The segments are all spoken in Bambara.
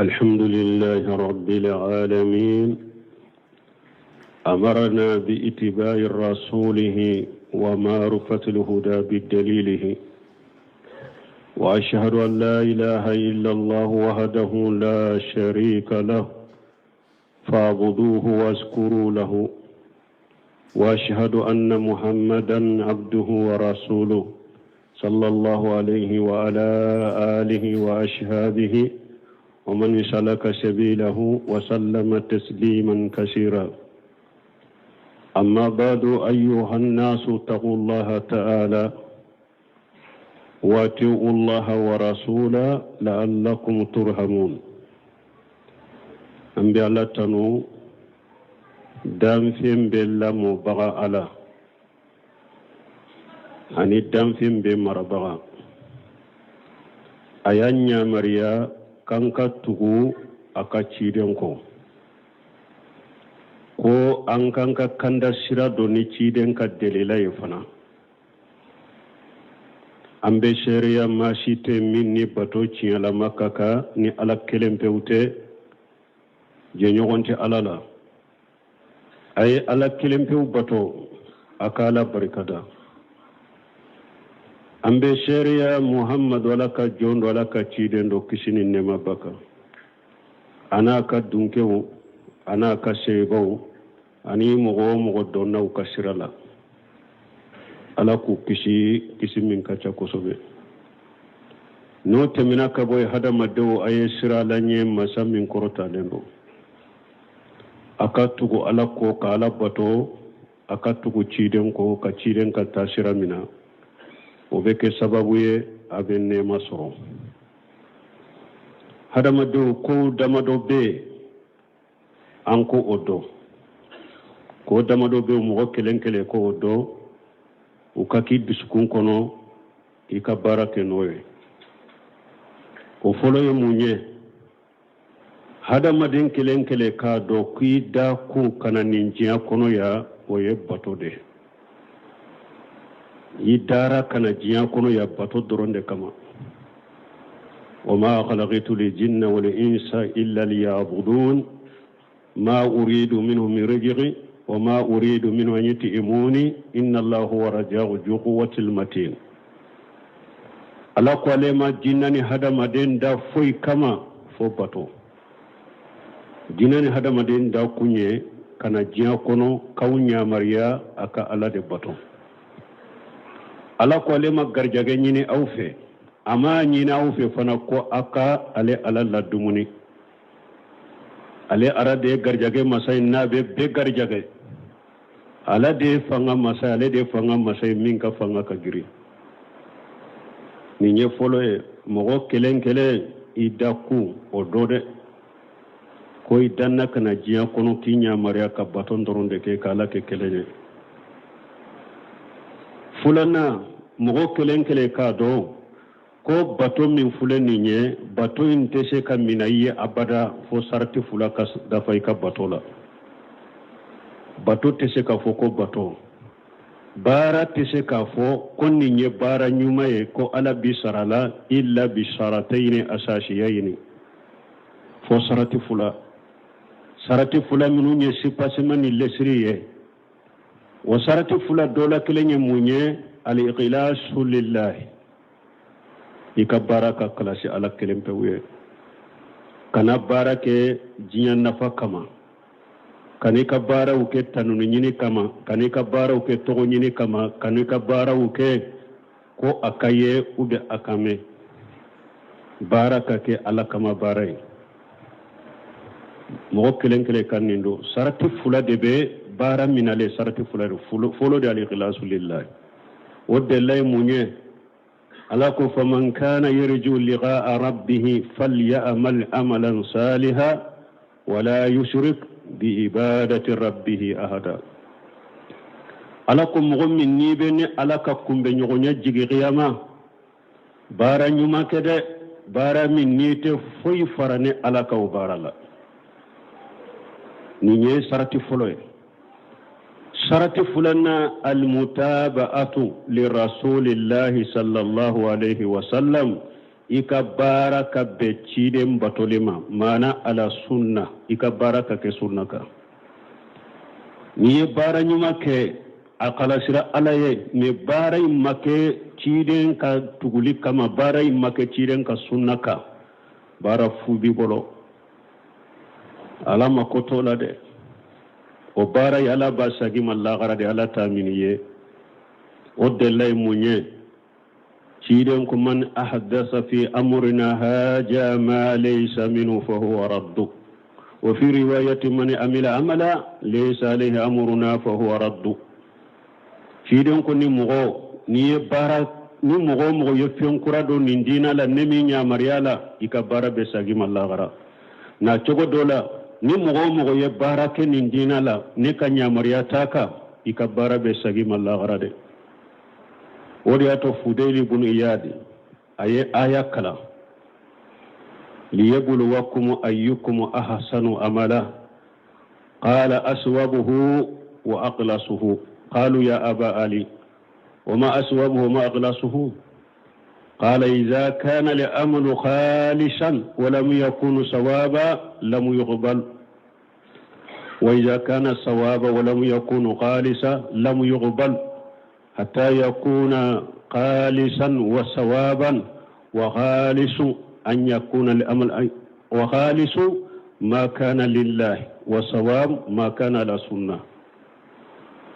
الحمد لله رب العالمين أمرنا باتباع رسوله ومعرفة الهدى بدليله وأشهد أن لا إله إلا الله وحده لا شريك له فاعبدوه واشكروا له واشهد ان محمدا عبده ورسوله صلى الله عليه وعلى اله واشهابه ومن سلك سبيله وسلم تسليما كثيرا اما بعد ايها الناس اتقوا الله تعالى واتقوا الله ورسوله لعلكم ترحمون an bɛ ala tanu danfɛn bɛɛ lamɔbaga ala ani danfɛn bɛɛ marabaga a y'an yamariya k'an ka tugu a ka ciden kɔ ko an k'an ka kanda sira dɔn ni ciden ka delila ye fana an bɛ seereya maa si tɛ min ni bato tiɲɛlama ka kan ni ala kelen pewu tɛ jɛɲɔgɔn tɛ ala la a ye ala kelen pewu bato a ka ala barikada an bɛ seereya muhamadu ala ka jɔn don ala ka ciden don kisi ni nɛɛma b'a kan a n'a ka dunkew a n'a ka sebaw ani mɔgɔ o mɔgɔ dɔnna u ka sira la ala k'u kisi kisi min ka ca kosɛbɛ n'o tɛmɛna ka bɔ yen hadamadenw a ye siran ala ɲɛ masa min kɔrɔtalen don a ka tugu ala kɔ ka ala bato a ka tugu ciden kɔ ka ciden ka taasira mina o bɛ kɛ sababu ye a bɛ nɛɛma sɔrɔ hadamadenw kow damadɔ bɛ yen an ko o dɔn ko damadɔ bɛ mɔgɔ kelen kelen ko o dɔn u ka k'i dusukun kɔnɔ i ka baara kɛ n'o ye o fɔlɔ ye mun ye hadamaden kelen kelen k'a dɔn k'i da kun ka na nin diɲɛ kɔnɔ yan o ye bato de ye i dara ka na diɲɛ kɔnɔ yan bato dɔrɔn de kama wa ma khalaqtu ljinna wal insa illa liya'budun ma uridu minhum min rizqi wa ma uridu minhum an yut'imuni inna allaha huwa razzaqu dhu quwwatil matin ala ko ale ma jinna ni hadamaden da foyi kama fo bato jinɛ ni hadamaden da kun ye ka na diɲɛ kɔnɔ k'aw yamaruya a ka ala de bato ala ko ale ma garijɛgɛ ɲini aw fɛ a m'a ɲini aw fɛ fana ko a ka ale ala ladumuni ale ala de ye garijɛgɛ masa ye n'a bɛ bɛɛ garijɛgɛ ala de ye fanga masa ye ale de ye fanga masa ye min ka fanga ka girin nin ye fɔlɔ ye mɔgɔ kelen kelen i da kun o dɔn dɛ ko i danna ka na diɲɛ kɔnɔ k'i yamaruya ka bato dɔrɔn de kɛ k'ala kɛ kelen ye filanan mɔgɔ kelen kelen k'a dɔn ko bato min filɛ nin ye bato in tɛ se ka minɛ i ye abada fo sarati fila ka dafa i ka bato la bato tɛ se k'a fɔ ko bato baara tɛ se k'a fɔ ko nin ye baara ɲuman ye ko ala b'i sara la illa bi saratayini asasiyayini fo sarati fila sarati fila minnu ye sipasima ni lɛsiri ye o sarati fila dɔ la kelen ye mun ye al-ikhlasu lillahi i ka baara ka kalasi ala kelen pewu ye kana baara kɛ diɲɛ nafa kama kan'i ka baaraw kɛ tanuni ɲini kama kan'i ka baaraw kɛ tɔgɔ ɲini kama kan'i ka baaraw kɛ ko a ka ye ou bien a ka mɛn baara ka kɛ ala kama baara ye mɔgɔ kelen kelen ka nin dɔn sarati fila de bɛ baara minalen sarati fila de fɔlɔ de al-ikhlasu lillahi o delila ye mun ye ala ko faman kana yarju liqa'a rabbih falyamal amalan saliha wala yushrik bi ibadati rabbih ahada ala ko mɔgɔ min n'i bɛ ne ala ka kunbɛnɲɔgɔnya jigi kiyama baara ɲuman kɛ dɛ baara min n'i tɛ foyi fara ne ala kan o baara la nin ye sarati fɔlɔ ye sarati filanan almutaba'atu lirasulillahi sallallahu alaihi wasallam. I ka baara ka bɛn ciden batoli ma, maana ala sunna, i ka baara ka kɛ sunna kan. N'i ye baara ɲuman kɛ, a kalasira Ala ye, mais baara in ma kɛ ciden ka tuguli kama, baara in ma kɛ ciden ka sunna kan, baara fu b'i bolo. Ala mako t'o la dɛ. O baara ye Ala b'a sagin i ma lagara de, Ala t'a minɛ i ye. O delila ye mun ye? Ciden ko man ahdasa fi amrina haja ma laysa minhu fa huwa raddu, wa fi riwayati man amila amala laysa alayhi amruna fa huwa raddu. Ciden ko ni mɔgɔ n'i ye baara ni mɔgɔ o mɔgɔ ye fɛn kura don nin diina la, ne m'i yamaruya la, i ka baara bɛ sagin i ma lagara. Na cogo dɔ la, ni mɔgɔ o mɔgɔ ye baara kɛ nin diina la, ne ka yamaruya t'a kan, i ka baara bɛ sagin i ma lagara dɛ. O de y'a to Fudayili bunu Iyadi a ye aya kalan, liyabuluwakum ayyukum ahsanu amala, qala aswabuhu wa aqlasuhu, qalu ya aba ali wama aswabuhu wama aqlasuhu, qala idha kana al-amalu khalisan wa lam yakun sawaba lam yuqbal, wa idha kana sawaba wa lam yakun khalisa lam yuqbal hatta yakuna khalisan wa sawaban, wa khalisu an yakuna al-amal wa khalisu ma kana lillahi wa sawab ma kana ala sunna.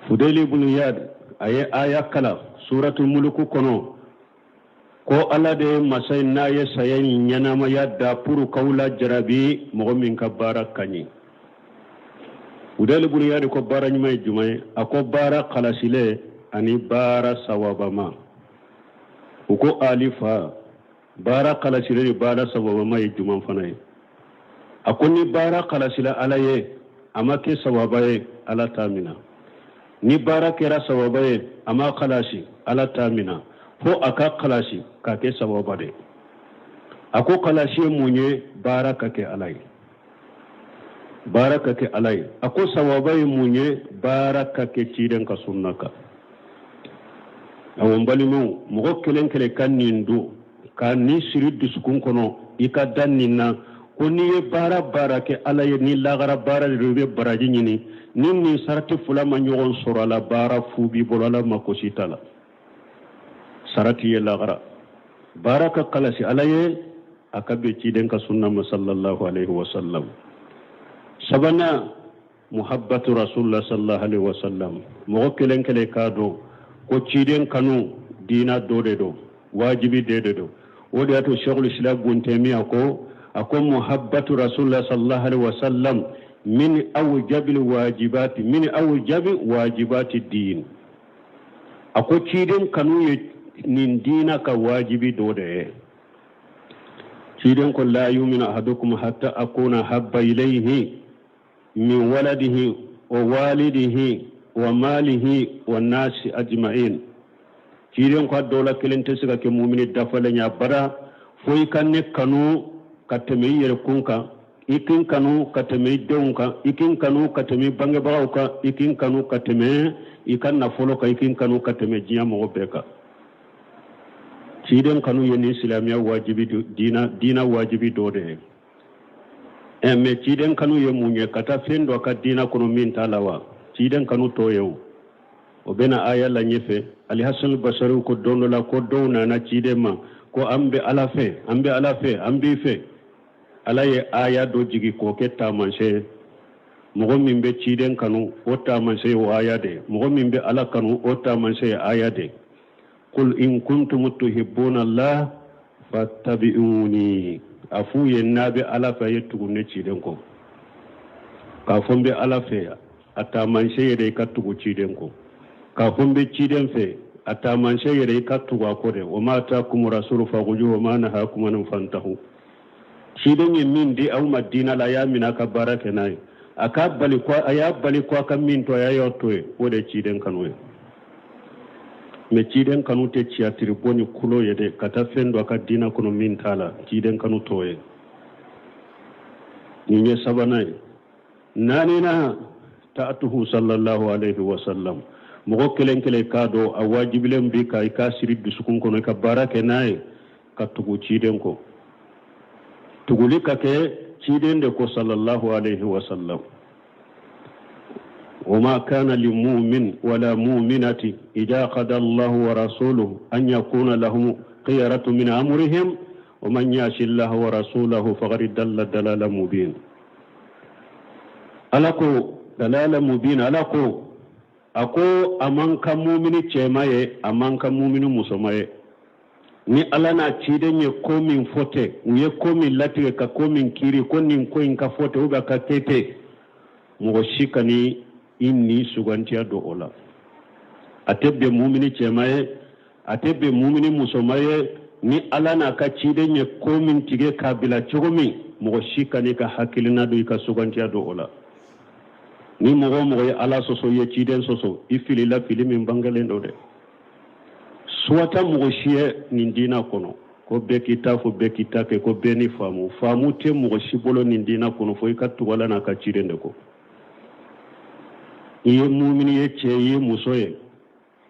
Fudayli ibn Iyad a ye aya kalan suratul Muluku kɔnɔ ko Ala de ye masa ye n'a ye saya ni ɲɛnamaya da pour k'aw lajarabi mɔgɔ min ka baara ka ɲi. Fudayli ibn Iyad ko baara ɲuman ye jumɛn ye? A ko baara kalasilen ani baara sawabama. U ko Ali fa, baara kalasilen ni baara sawabama ye jumɛn fana ye? A ko ni baara kalasila Ala ye, a ma kɛ sawaba ye, Ala t'a mina. Ni baara kɛra sawaba ye, a ma kalasi, Ala t'a mina, fo a ka kalasi k'a kɛ sawaba de. A ko kalasi ye mun ye? Baara ka kɛ Ala ye, baara ka kɛ Ala ye. A ko sawaba ye mun ye? Baara ka kɛ ciden ka sunna kan. Awɔ, n balimaw, mɔgɔ kelen kelen ka nin don ka nin siri dusukun kɔnɔ, i ka da nin na ko n'i ye baara baara kɛ Ala ye, ni lagara baara de don, i bɛ baraji ɲini. Ni nin sarati fila ma ɲɔgɔn sɔrɔ a la, baara fu b'i bolo, Ala mako si t'a la, sara t'i ye lagara. Baara ka kalasi Ala ye, a ka bɛn ciden ka sunna ma sallallahu alaihi wa sallam. Sabanan, muhabbatu rasulullah sallallahu alaihi wa sallam. Mɔgɔ kelen kelen k'a dɔn ko ciden kanu diina dɔ de don, wajibi de de don. O de y'a to Sheikhul Islam Ibn Taymiyyah ko, a ko muhabbatu rasulullah sallallahu alaihi wa sallam min awjabil wajibati, min awjabi wajibati din. A ko ciden kanu ye nin diina ka wajibi dɔ de ye. Ciden ko la yuminu ahadukum hatta akuna habba ilayhi min waladihi wa walidihi wa malihi wa nasi ajma'in. Ciden ko a dɔ la kelen tɛ se ka kɛ mumini dafalen ye abada fo i ka ne kanu ka tɛmɛ i yɛrɛ kun kan, i k'i n kanu ka tɛmɛ i denw kan, i k'i n kanu ka tɛmɛ i bangebagaw kan, i k'i n kanu ka tɛmɛ i ka nafolo kan, i k'i n kanu ka tɛmɛ diɲɛ mɔgɔ bɛɛ kan. Ciden kanu ye nin silamɛya wajibi diina, diina wajibi dɔ de ye. Ɛ mais ciden kanu ye mun ye? Ka taa fɛn dɔ ka diina kɔnɔ min t'a la wa? Ciden kanu t'o ye o. O bɛna aya la ɲɛfɛ. Alihasan Basari ko don dɔ la ko dɔw nana ciden ma ko an bɛ Ala fɛ, an bɛ Ala fɛ, an b'i fɛ. Ala ye aya dɔ jigi k'o kɛ taamasiyɛn ye. Mɔgɔ min bɛ ciden kanu, o taamasiyɛn ye o aya de ye. Mɔgɔ min bɛ Ala kanu, o taamasiyɛn ye aya de ye. Qul in kuntum tuhibbuna Allah fattabi'uni. A f'u ye n'a bɛ Ala fɛ, a ye tugu ne ciden kɔ. K'a fɔ n bɛ Ala fɛ, a taamasiyɛn yɛrɛ i ka tugu ciden kɔ. K'a fɔ n bɛ ciden fɛ, a taamasiyɛn yɛrɛ i ka tugu a kɔ dɛ. Wa ma atakum rasulu fakhuzuhu wa ma nahakum anhu fantahu. Ciden ye min di aw ma diina la, a y'a minɛ, a ka baara kɛ n'a ye. A k'a bali ko a y'a bali ko a ka min to, a y'a to yen. O de ye ciden kanu ye. Mais ciden kanu tɛ tiyatiri bɔ ni kulo ye dɛ, ka taa fɛn dɔ a ka diina kɔnɔ min t'a la. Ciden kanu t'o ye. Nin ye sabanan ye. Naaninan, ta'atuhu sallallahu alaihi wa sallam. Mɔgɔ kelen kelen k'a dɔn a wajibilen b'i kan i k'a siri dusukun kɔnɔ, i ka baara kɛ n'a ye. Ka tugu ciden kɔ, tuguli ka kɛ ciden de kɔ sallallahu alaihi wasallam. وما كان لمؤمن ولا مؤمنة إذا قضى الله ورسوله أن يكون لهم خيرة من أمرهم ومن يعص الله ورسوله فقد ضل ضلالا مبين. Ala ko ضلالا مبين. Ala ko, a ko a man kan mumini cɛma ye, a man kan mumini musoma ye, ni Ala n'a ciden ye ko min fɔ ten, u ye ko min latigɛ, ka ko min kiiri, ko nin ko in ka fɔ ten ou bien ka kɛ ten, mɔgɔ si kan'i ni sugantiya don o la. A tɛ bɛn mumini cɛma ye, a tɛ bɛn mumini musoma ye, ni Ala n'a ka ciden ye ko min tigɛ k'a bila cogo min, mɔgɔ si kan'i ka hakilina don, i ka sugantiya don o la. Ni mɔgɔ o mɔgɔ ye Ala sɔsɔ, i ye ciden sɔsɔ, i filila fili min bangelen don dɛ. Suwata mɔgɔ si ye nin diina kɔnɔ ko bɛɛ k'i ta fɔ, bɛɛ k'i ta kɛ, ko bɛɛ ni faamu. Faamu tɛ mɔgɔ si bolo nin diina kɔnɔ fo i ka tugu Ala n'a ka ciden de kɔ. I ye mumini ye, cɛ ye, muso ye,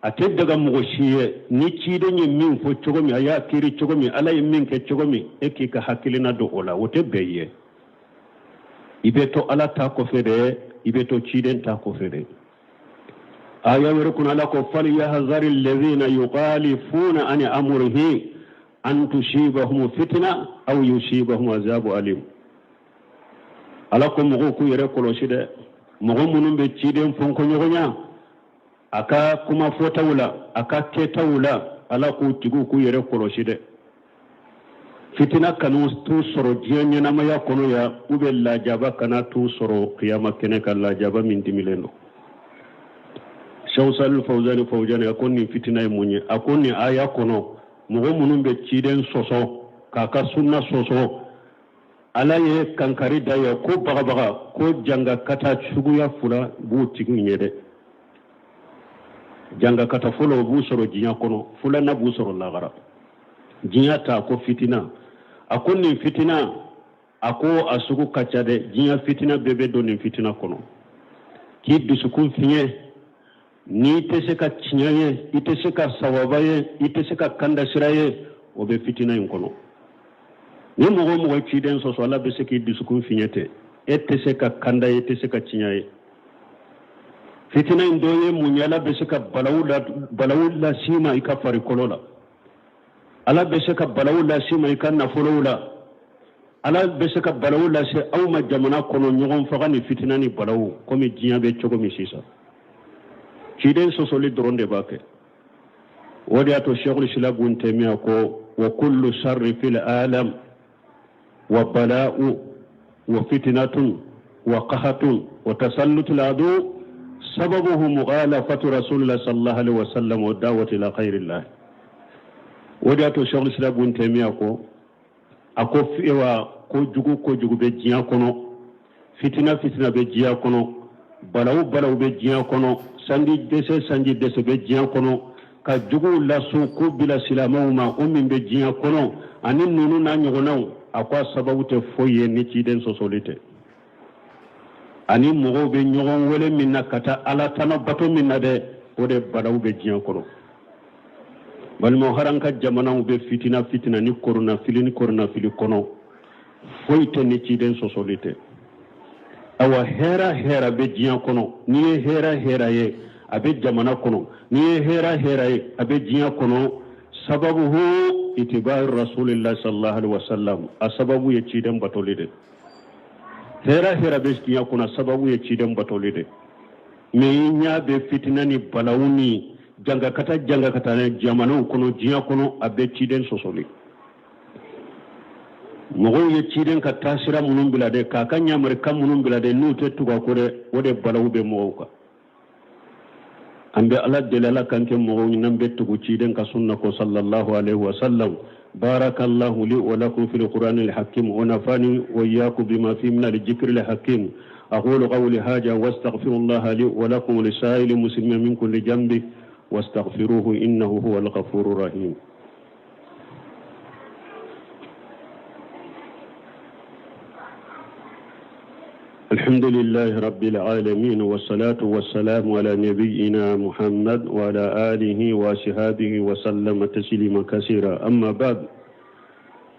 a tɛ daga mɔgɔ si ye, ni ciden ye min fɔ cogo min, a y'a kiiri cogo min, Ala ye min kɛ cogo min, e k'i ka hakilina don o la. O tɛ bɛn ye. I bɛ to Ala ta kɔfɛ dɛ, i bɛ to ciden ta kɔfɛ dɛ. Aya wɛrɛ kɔnɔ, Ala ko فليحذر الذين يخالفون عن أمره أن تصيبهم فتنة أو يصيبهم عذاب أليم. Ala ko mɔgɔw k'u yɛrɛ kɔlɔsi dɛ, mɔgɔ minnu bɛ ciden fɔnkɔɲɔgɔnya a ka kuma fɔtaw la, a ka kɛtaw la, Ala k'u tigiw k'u yɛrɛ kɔlɔsi dɛ, fitina kana t'u sɔrɔ diɲɛ ɲɛnamaya kɔnɔ yan, u bɛ lajaba kana t'u sɔrɔ kiyama kɛnɛ kan, lajaba min dimilen don. Sheikh Salih Fawzani Fawzani, a ko nin fitina ye mun ye? A ko nin aya kɔnɔ, mɔgɔ minnu bɛ ciden sɔsɔ, k'a ka sunna sɔsɔ, Ala ye kankari da ye ko bagabaga, ko janga kata suguya fila b'u tigiw ɲɛ dɛ. Janga kata fɔlɔ, o b'u sɔrɔ diɲɛ kɔnɔ, filanan b'u sɔrɔ lagara. Diɲɛ ta ko fitina, a ko nin fitina, a ko a sugu ka ca dɛ. Diɲɛ fitina bɛɛ bɛ don nin fitina kɔnɔ, k'i dusukun fiɲɛ, n'i tɛ se ka tiɲɛ ye, i tɛ se ka sawaba ye, i tɛ se ka kanda sira ye, o bɛ fitina in kɔnɔ. Ni mɔgɔ o mɔgɔ ye ciden sɔsɔ, Ala bɛ se k'i dusukun fiɲɛ ten, e tɛ se ka kanda ye, i tɛ se ka tiɲɛ ye. Fitina in dɔ ye mun ye? Ala bɛ se ka balawu las'i ma i ka farikolo la, Ala bɛ se ka balawu las'i ma i ka nafolow la, Ala bɛ se ka balawu lase aw ma jamana kɔnɔ, ɲɔgɔn faga ni fitina ni balawu, komi diɲɛ bɛ cogo min sisan. Ciden sɔsɔli dɔrɔn de b'a kɛ. O de y'a to Sheikhul Islam Ibn Taymiyyah ko وكل شر في العالم وبلاء وفتنة وقحط وتسلط العدو سببه مخالفة رسول الله صلى الله عليه وسلم والدعوة إلى غير الله. O de y'a to Sheikhul Islam Ibn Taymiyyah ko, a ko wa kojugu kojugu bɛ diɲɛ kɔnɔ, fitina fitina bɛ diɲɛ kɔnɔ, balawu balawu bɛ diɲɛ kɔnɔ, sanji dɛsɛ sanji dɛsɛ bɛ diɲɛ kɔnɔ, ka juguw laso ko bila silamɛw ma, o min bɛ diɲɛ kɔnɔ ani ninnu n'a ɲɔgɔnnaw, a ko a sababu tɛ foyi ye ni ciden sɔsɔli tɛ, ani mɔgɔw bɛ ɲɔgɔn wele min na ka taa Ala tana bato min na dɛ, o de balawu bɛ diɲɛ kɔnɔ. Balimaw, hali an ka jamanaw bɛ fitina fitina ni koronafili ni koronafili kɔnɔ, foyi tɛ ni ciden sɔsɔli tɛ. Awa, hɛra hɛra bɛ diɲɛ kɔnɔ, n'i ye hɛra hɛra ye a bɛ jamana kɔnɔ, n'i ye hɛra hɛra ye a bɛ diɲɛ kɔnɔ, سببه اتباع رسول الله صلى الله عليه وسلم, a sababu ye ciden batoli de. Hɛra hɛra bɛ diɲɛ kɔnɔ, sababu ye ciden batoli de. Mais i ɲɛ bɛ fitina ni balawu ni jangakata jangakata ni jamanaw kɔnɔ, diɲɛ kɔnɔ, a bɛ ciden sɔsɔli. Mɔgɔw ye ciden ka taasira minnu bila dɛ, k'a ka ɲamarikan minnu bila dɛ, n'u tɛ tugu a kɔ dɛ, o de balawu bɛ mɔgɔw kan. An bɛ Ala deli, Ala kan kɛ mɔgɔw ɲinan bɛ tugu ciden ka sunna kɔ صلى الله عليه وسلم. بارك الله لي ولكم في القرآن الحكيم ونفعني وإياكم بما فيه من الذكر الحكيم. أقول قولي هذا واستغفر الله لي ولكم ولسائر المسلمين من كل ذنب واستغفروه إنه هو الغفور الرحيم. الحمد لله رب العالمين والصلاة والسلام على نبينا محمد وعلى آله وصحبه وسلم تسليما كثيرا. أما بعد.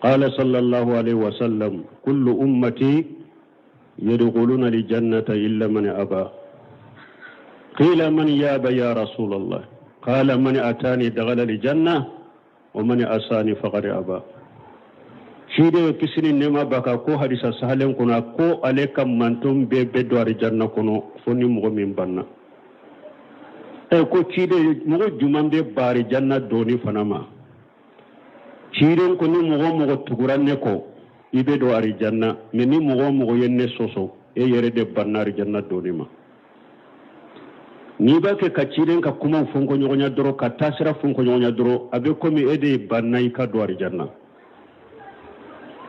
Qala sallallahu alaihi wasallam kullu ummati yadkhuluna aljannata illa man aba. Qila man yaba ya Rasulallah? Qala man atani dakhala aljanna wa man asani faqad aba. Ciden kisi ni nɛɛma b'a kan ko hadisa sahalen kɔnɔ ko ale ka manton bɛɛ bɛ don arijanna kɔnɔ fo ni mɔgɔ min banna. Ɛ ko ciden mɔgɔ jumɛn bɛ ban arijanna donni fana ma? Ciden ko ni mɔgɔ o mɔgɔ tugura ne kɔ i bɛ don arijanna, mɛ ni mɔgɔ o mɔgɔ ye ne sɔsɔ e yɛrɛ de banna arijanna donni ma. N'i b'a kɛ ka ciden ka kumaw fɔnkɔɲɔgɔnya dɔrɔn, ka taasira fɔnkɔɲɔgɔnya dɔrɔn, a bɛ komi e de banna i ka don arijanna.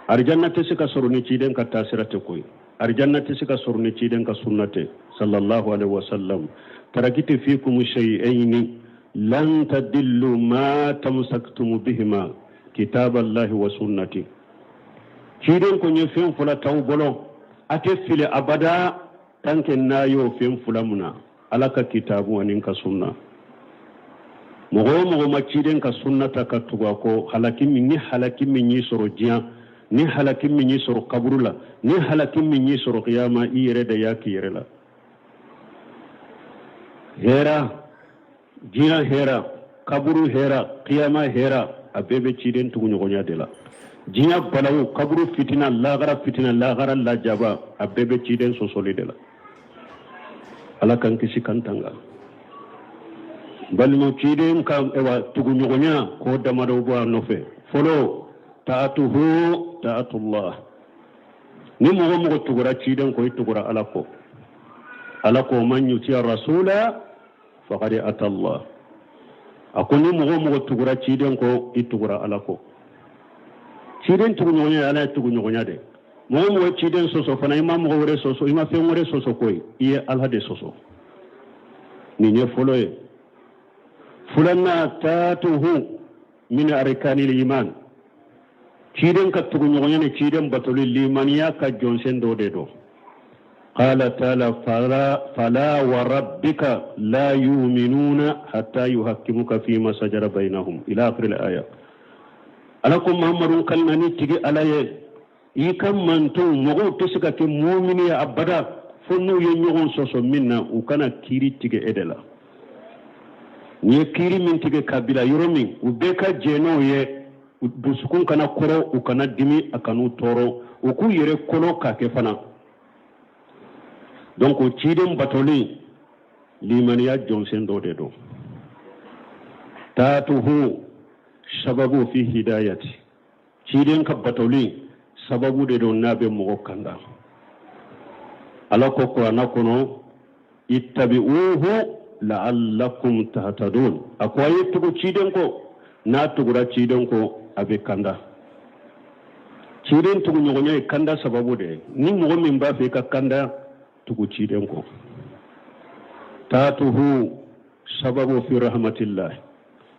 Arijanna tɛ se ka sɔrɔ ni ciden ka taasira tɛ koyi. Arijanna tɛ se ka sɔrɔ ni ciden ka sunna tɛ sallallahu alaihi wasallam. Tarakitu fikum shay'aini lan tadillu ma tamsaktum bihima kitaballahi wa sunnati. Ciden ko n ye fɛn fila t'aw bolo, a tɛ fili abada tant que n'a y'o fɛn fila mina, Ala ka kitabu ani ka sunna. Mɔgɔ o mɔgɔ ma ciden ka sunna ta ka tugu a kɔ, halaki min ni halaki min y'i sɔrɔ diɲɛ, ni halaki min y'i sɔrɔ kaburu la, ni halaki min y'i sɔrɔ kiyama, i yɛrɛ de y'a k'i yɛrɛ la. Hɛra diɲɛ, hɛra kaburu, hɛra kiyama, hɛra a bɛɛ bɛ ciden tuguɲɔgɔnya de la. Diɲɛ balawu, kaburu fitina, lagara fitina, lagara lajaba, a bɛɛ bɛ ciden sɔsɔli de la. Ala k'an kisi k'an tanga. Balimaw, ciden ka ewa tuguɲɔgɔnya ko damadɔ bɔ a nɔfɛ. Fɔlɔ, taatuhu taatullah. Ni mɔgɔ mɔgɔ tugura ciden kɔ, i tugura Ala kɔ. Ala ko man yuti rasula faqad ata Allah. A ko ni mɔgɔ mɔgɔ tugura ciden kɔ, i tugura Ala kɔ. Ciden tuguɲɔgɔnya ye Ala ye tuguɲɔgɔnya de. Mɔgɔ mɔgɔ ciden sɔsɔ fana, i ma mɔgɔ wɛrɛ sɔsɔ, i ma fɛn wɛrɛ sɔsɔ koyi, i ye Ala de sɔsɔ. Nin ye fɔlɔ ye. Filanan, taatuhu min arkanil iman. Ciden ka tuguɲɔgɔnya ni ciden batoli limaniya ka jɔnsen dɔ de don. Qala taala fala wa rabbika la yu'minuna hatta yuhakkimuka fima sajara bainahum ila akhir al-aya. Ala ko Muhammadu kalina ni tigi Ala ye, i ka mantonw mɔgɔw tɛ se ka kɛ mumini ye abada fo n'u ye ɲɔgɔn sɔsɔ min na, u kana kiiri tigɛ e de la. N'i ye kiiri min tigɛ ka bila yɔrɔ min, u bɛɛ ka jɛn n'o ye, dusukun kana kɔrɔ, u kana dimi, a kan'u tɔɔrɔ, u k'u yɛrɛ kolo k'a kɛ fana. Donc o ciden batoli limaniya jɔnsen dɔ de don. Taatuhu sababu fi hidayati. Ciden ka batoli sababu de don n'a bɛ mɔgɔ kanda. Ala ko kuranna kɔnɔ ittabi'uhu la'allakum tahtadun. A ko a ye tugu ciden kɔ, n'a tugura ciden kɔ a bɛ kanda. Ciden tuguɲɔgɔnya ye kanda sababu de ye. Ni mɔgɔ min b'a fɛ i ka kanda, tugu ciden kɔ. Taatuhu sababu fi rahmatillah.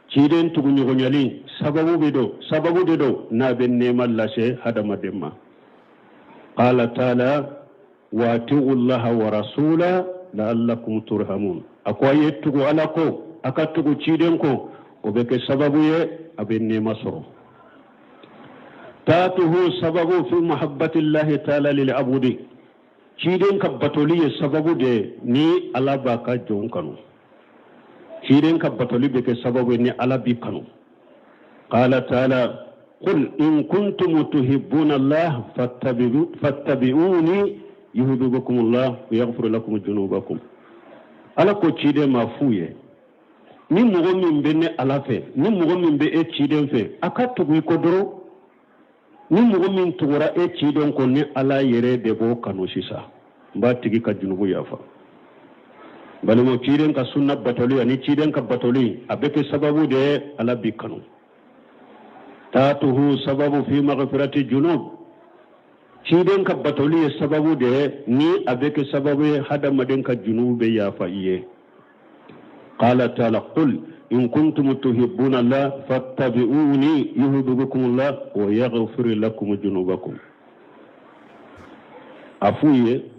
Ciden tuguɲɔgɔnyali sababu bɛ don, sababu de don n'a bɛ nɛɛma lase hadamaden ma. Qala taala wa atiu llaha wa rasula la'allakum turhamun. A ko a ye tugu Ala kɔ, a ka tugu ciden kɔ, o bɛ kɛ sababu ye a bɛ nɛɛma sɔrɔ. Taatuhu sababu fi mahabbatillahi taala lil abudi. Ciden ka batoli ye sababu de ye ni Ala b'a ka jɔn kanu. Ciden ka batoli bɛ kɛ sababu ye ni Ala b'i kanu. Qala taala qul in kuntum tuhibbuna Allah fattabi'uni yuhibbukum Allah wa yaghfir lakum dhunubakum. Ala ko ciden ma f'u ye, ni mɔgɔ min bɛ ne Ala fɛ, ni mɔgɔ min bɛ e ciden fɛ, a ka tugu i kɔ dɔrɔn. Ni mɔgɔ min tugura e ciden kɔ, ni Ala yɛrɛ de b'o kanu sisan, n b'a tigi ka junubu yafa. Balimaw, ciden ka sunna batoli ani ciden ka batoli a bɛ kɛ sababu de ye Ala b'i kanu. Taatuhu sababu fi maghfirati junub. Ciden ka batoli ye sababu de ye ni a bɛ kɛ sababu ye hadamaden ka junubu bɛ yafa i ye. Qala taala qul in kuntum tuhibbuna Allah fattabi'uni yuhibbukum Allah wa yaghfir lakum junubakum. A f'u ye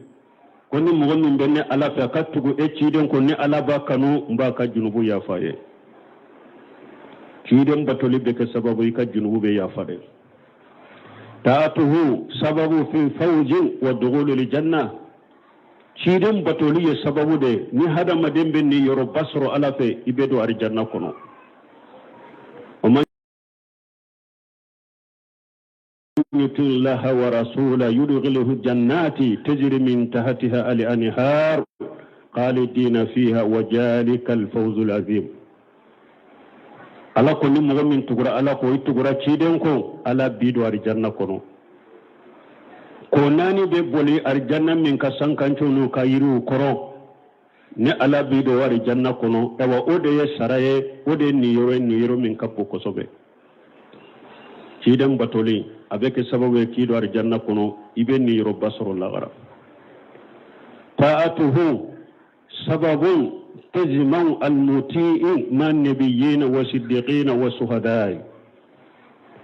ko ni mɔgɔ min bɛ ne Ala fɛ, a ka tugu e ciden kɔ, ni Ala b'a kanu, n b'a ka junubu yafa ye. Ciden batoli bɛ kɛ sababu i ka junubu bɛ yafa dɛ. Taatuhu sababu fi fawzi wa dukhulil janna. Ciden batoli ye sababu de ni hadamaden bɛ niyɔrɔba sɔrɔ Ala fɛ, i bɛ don arijanna kɔnɔ. Wa man yuti llaha wa rasula yudkhilhu jannati tajri min tahtiha al anhar khalidina fiha wa zalika al fawzul azim. Ala ko ni mɔgɔ min tugura Ala kɔ, i tugura ciden kɔ, Ala b'i don arijanna kɔnɔ. Kɔ naani bɛ boli arijanna min ka sankanco n'u ka yiriw kɔrɔ, ni Ala b'i don arijanna kɔnɔ, ayiwa o de ye sara ye, o de ye niyɔrɔ ye, niyɔrɔ min ka bon kosɛbɛ. Ciden batoli a bɛ kɛ sababu ye k'i don arijanna kɔnɔ, i bɛ niyɔrɔba sɔrɔ lagara. Taatuhu sababun tajma'u almuti'i ma nabiyina wa siddiqina wa suhada'i.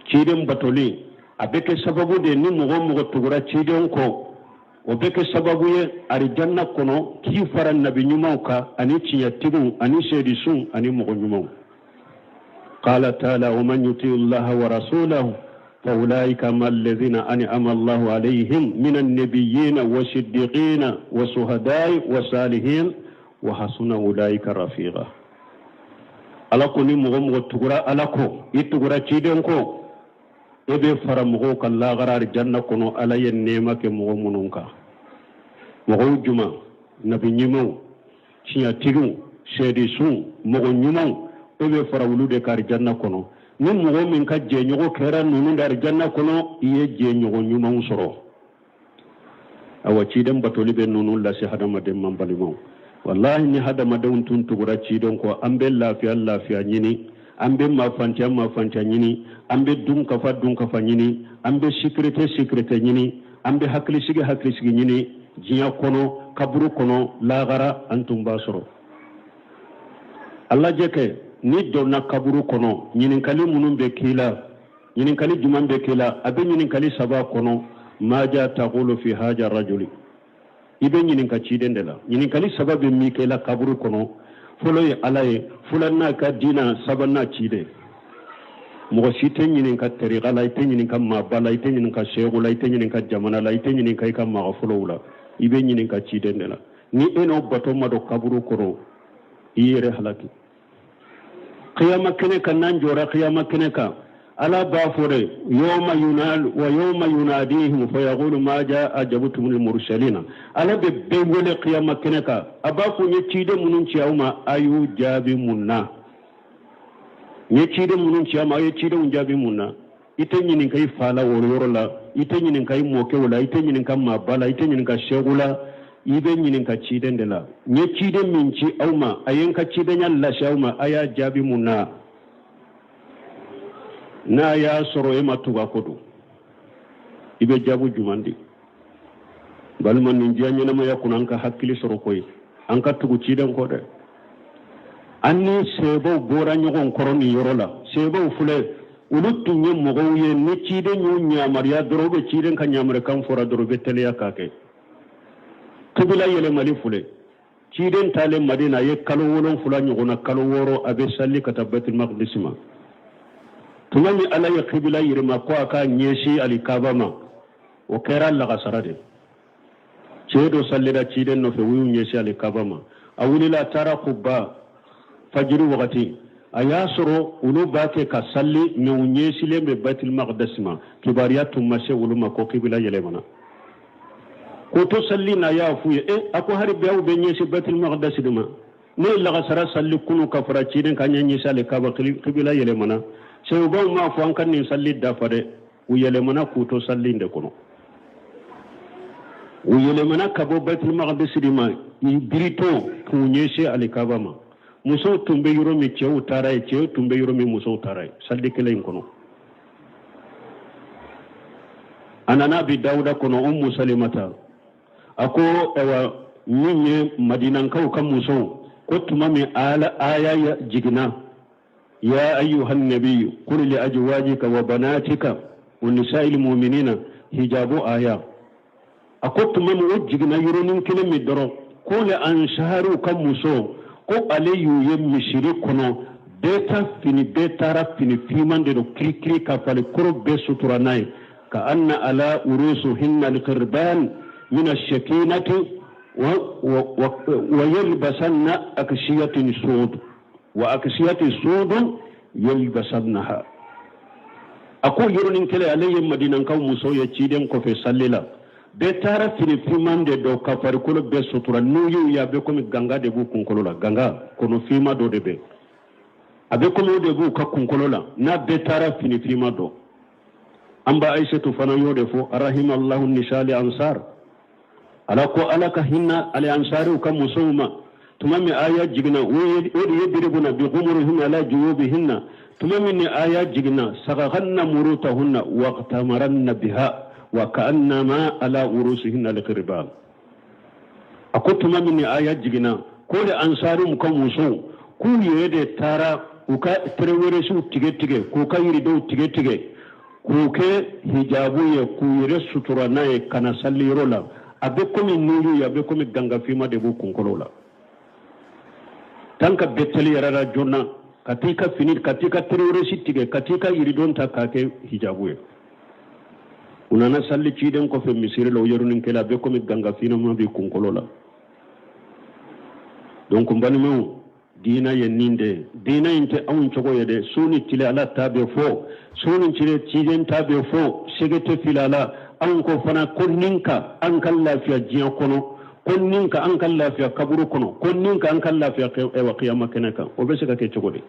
Ciden batoli a bɛ kɛ sababu de ni mɔgɔ o mɔgɔ tugura ciden kɔ, o bɛ kɛ sababu ye arijanna kɔnɔ k'i fara nabi ɲumanw kan ani tiɲɛtigiw ani seedisunw ani mɔgɔ ɲumanw. Qala taala wa man yuti llaha wa rasulahu fa ulaika ma alladhina an'ama allahu alayhim min annabiyina wa siddiqina wa suhadai wa salihin wa hasuna ulaika rafiqa. Ala ko ni mɔgɔ mɔgɔ tugura Ala kɔ, i tugura ciden kɔ, e bɛ fara mɔgɔw kan lagara arijanna kɔnɔ, Ala ye nɛɛma kɛ mɔgɔ minnu kan. Mɔgɔw jumɛn? Nabi ɲumanw, tiɲɛtigiw, seedisunw, mɔgɔ ɲumanw, e bɛ fara olu de kan arijanna kɔnɔ. Ni mɔgɔ min ka jɛɲɔgɔn kɛra ninnu de arijanna kɔnɔ, i ye jɛɲɔgɔn ɲumanw sɔrɔ. Awa ciden batoli bɛ ninnu lase hadamaden ma. Balimaw, walahi ni hadamadenw tun tugura ciden kɔ, an bɛ lafiya lafiya ɲini, an bɛ mafantiya mafantiya ɲini, an bɛ dunkafa dunkafa ɲini, an bɛ sécurité sécurité ɲini, an bɛ hakilisigi hakilisigi ɲini diɲɛ kɔnɔ, kaburu kɔnɔ, lagara, an tun b'a sɔrɔ. A lajɛ kɛ, n'i donna kaburu kɔnɔ, ɲininkali minnu bɛ k'i la, ɲininkali jumɛn bɛ k'i la? A bɛ ɲininkali saba kɔnɔ. Maja taqulu fi haja rajuli, i bɛ ɲininka ciden de la. Ɲininkali saba bɛ min kɛ la kaburu kɔnɔ, fɔlɔ ye Ala ye, filanan ka diina, sabanan ciden. Mɔgɔ si tɛ ɲininka tariqa la, i tɛ ɲininka maaba la, i tɛ ɲininka seku la, i tɛ ɲininka jamana la, i tɛ ɲininka i ka magafolow la, i bɛ ɲininka ciden de la. Ni e n'o bato ma don kaburu kɔnɔ, i yɛrɛ halaki. Kiyama kɛnɛ kan, n'an jɔra kiyama kɛnɛ kan, Ala b'a fɔ de yawma yunal wa yawma yunadihim fa yaqulu maja ajabtumul mursalina. Ala bɛ bɛɛ wele kiyama kɛnɛ kan, a b'a fɔ n ye ciden minnu ci aw ma, a y'u jaabi mun na? N ye ciden minnu ci aw ma, a ye cidenw jaabi mun na? I tɛ ɲininka i fa la o yɔrɔ la, i tɛ ɲininka i mɔkɛw la, i tɛ ɲininka maaba la, i tɛ ɲininka sɛku la, i bɛ ɲininka ciden de la. N ye ciden min ci aw ma, a ye n ka cidenya lase aw ma, a y'a jaabi mun na? N'a y'a sɔrɔ e ma tugu a kɔ don, i bɛ jaabi jumɛn di? Balima, nin diɲɛ ɲɛnamaya kɔnɔ, an ka hakili sɔrɔ koyi, an ka tugu ciden kɔ dɛ. An ni seebaw bɔra ɲɔgɔn kɔrɔ nin yɔrɔ la. Seebaw filɛ, olu tun ye mɔgɔw ye, ni ciden y'u yamaruya dɔrɔn, u bɛ ciden ka yamarukan fɔra dɔrɔn, u bɛ teliya k'a kɛ. Kibila yɛlɛmali filɛ, ciden taalen Madina, a ye kalo 7 ɲɔgɔnna, kalo 6, a bɛ sali ka taa Baitul Maqdis ma. Tuma min Ala ye kibila yɛlɛma ko a k'a ɲɛsin alikaba ma, o kɛra lagasara de. Cɛ dɔ salira ciden nɔfɛ, u y'u ɲɛsin alikaba ma. A wulila, a taara Kuba fajiri wagati, a y'a sɔrɔ olu b'a kɛ ka sali, mais u ɲɛsilen bɛ Baitul Maqdis ma. Kibaruya tun ma se olu ma ko kibila yɛlɛmana. K'o to sali na, a y'a f'u ye e, a ko hari bi aw bɛ ɲɛsin Baitul Maqdis de ma, ne ye lagasara sali kunu ka fara ciden kan, ɲɛ ɲɛsin alikaba, kibila yɛlɛmana. Sebaw m'a fɔ an ka nin sali dafa dɛ, u yɛlɛmana k'u to sali de kɔnɔ. U yɛlɛmana ka bɔ Baitul Maqdis de ma, i birito k'u ɲɛsin alikaba ma. Musow tun bɛ yɔrɔ min, cɛw taara yen, cɛw tun bɛ yɔrɔ min, musow taara yen, sali kelen in kɔnɔ. A nana bi Dawuda kɔnɔ, Umu Salimata a ko ayiwa, min ye Madinankaw ka musow ko, tuma min ala aya jiginna ya ayyuhan nabiyyu qul li azwajika wa banatika wa nisa'il mu'minina, hijabu aya, a ko tuma min o jiginna yɔrɔnin kelen min dɔrɔn, ko le ansariw ka muso ko ale y'u ye misiri kɔnɔ, bɛɛ ta fini, bɛɛ taara fini finman de don kirikiri ka farikolo bɛɛ sutura n'a ye. Ka anna ala urusuhinna alqirban min ashakinati wa yalbasanna akshiyatin sud wa aksiyati sudun yalbasannaha. A ko yɔrɔnin kelen, ale ye Madinankaw muso ye ciden kɔfɛ sali la, bɛɛ taara fini finman de don ka farikolo bɛɛ sutura. N'u y'u ye, a bɛ komi ganga de b'u kunkolo la, ganga kɔnɔ finma dɔ de bɛ, a bɛ komi o de b'u ka kunkolo la, n'a bɛɛ taara fini finman don. An ba Ayisetu fana y'o de fɔ: rahimallahu nisali ansar. Ala ko Ala ka hinɛ ale ansariw ka musow ma. Tuma min aya jiginna, o de ye yadribuna bi khumurihinna ala juyubihinna. Tuma min ni aya jiginna, sagakanna murutahunna waqtamaranna biha wa ka'annama ala urusihinna alqirban. A ko tuma min ni aya jiginna, ko de ansariw ka musow k'u yɛrɛ de taara u ka tereweresiw tigɛ tigɛ, k'u ka yiridow tigɛ tigɛ, k'u kɛ hijabu ye, k'u yɛrɛ sutura n'a ye ka na saliyɔrɔ la. A bɛ komi n'u y'u ye, a bɛ komi gangafima de b'u kunkolo la. Tan ka bɛɛ teliyara la joona ka t'i ka fini, ka t'i ka tereweresi tigɛ, ka t'i ka yiridon ta k'a kɛ hijabu ye. U nana sali ciden kɔfɛ misiri la, o yɔrɔnin kelen, a bɛ komi gangafima b'i kunkolo la. Donc n balimaw, diina ye nin de ye. Diina in tɛ anw cogo ye dɛ. Su ni tile Ala ta bɛ fɔ, su ni tile ciden ta bɛ fɔ, sɛgɛ tɛ fili a la. Anw ko fana ko nin ka an ka lafiya diɲɛ kɔnɔ, ko nin ka an ka lafiya kaburu kɔnɔ, ko nin ka an ka lafiya ɛwa kiyama kɛnɛ kan. O bɛ se ka kɛ cogo di?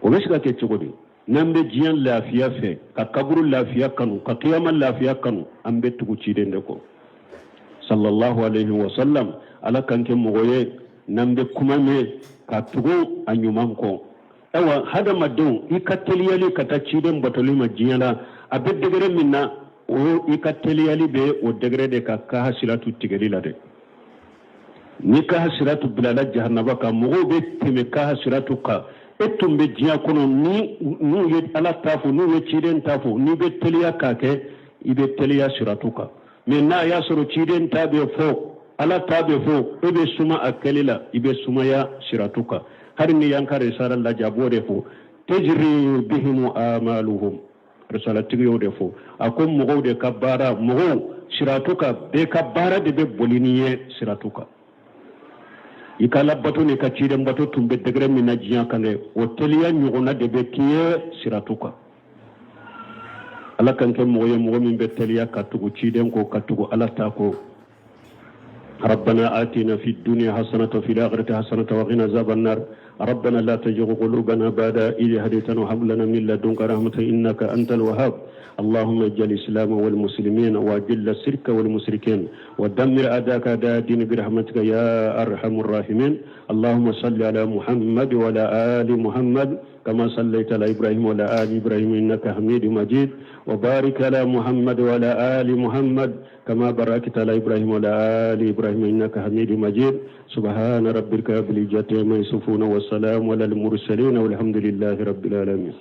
O bɛ se ka kɛ cogo di? N'an bɛ diɲɛ lafiya fɛ, ka kaburu lafiya kanu, ka kiyama lafiya kanu, an bɛ tugu ciden de kɔ, sallallahu alaihi wa sallam. Ala k'an kɛ mɔgɔ ye n'an bɛ kuma mɛn ka tugu a ɲuman kɔ. Ayiwa, hadamadenw, i ka teliyali ka taa ciden batoli ma diɲɛ la, a bɛ degré min na, o i ka teliyali bɛ o degré de ka kaha siratu tigɛli la dɛ. Ni kaha siratu bilala jahanaba kan, mɔgɔw bɛ tɛmɛ kaha siratu kan. E tun bɛ diɲɛ kɔnɔ, ni n'u ye Ala ta fɔ, n'u ye ciden ta fɔ, n'i bɛ teliya k'a kɛ, i bɛ teliya siratu kan. Mais n'a y'a sɔrɔ ciden ta bɛ fɔ, Ala ta bɛ fɔ, e bɛ suma a kɛli la, i bɛ sumaya siratu kan. Hali ni y'an ka risala lajɛ, a b'o de fɔ: tejiri bihimu amaluhum. Risalatigi y'o de fɔ. A ko mɔgɔw de ka baara, mɔgɔw siratu kan, bɛɛ ka baara de bɛ boli ni ye siratu kan. I ka Ala bato n'i ka ciden bato tun bɛ degré min na diɲɛ kan dɛ, o teliya ɲɔgɔnna de bɛ k'i ye siratu kan. Ala k'an kɛ mɔgɔ ye, mɔgɔ min bɛ teliya ka tugu ciden kɔ, ka tugu Ala ta kɔ. ربنا آتنا في الدنيا حسنة وفي الآخرة حسنة وقنا عذاب النار. ربنا لا تزغ قلوبنا بعد إذ هديتنا وهب لنا من لدنك رحمة إنك أنت الوهاب. اللهم اجعل الإسلام والمسلمين، وأذل الشرك والمشركين، ودمر أعداءك أعداء الدين برحمتك يا أرحم الراحمين. اللهم صل على محمد وعلى آل محمد كما صليت على إبراهيم وعلى آل إبراهيم إنك حميد مجيد، وبارك على محمد وعلى آل محمد كما باركت على إبراهيم وعلى آل إبراهيم إنك حميد مجيد. سبحان ربك رب العزة عما يصفون، والسلام على المرسلين، والحمد لله رب العالمين.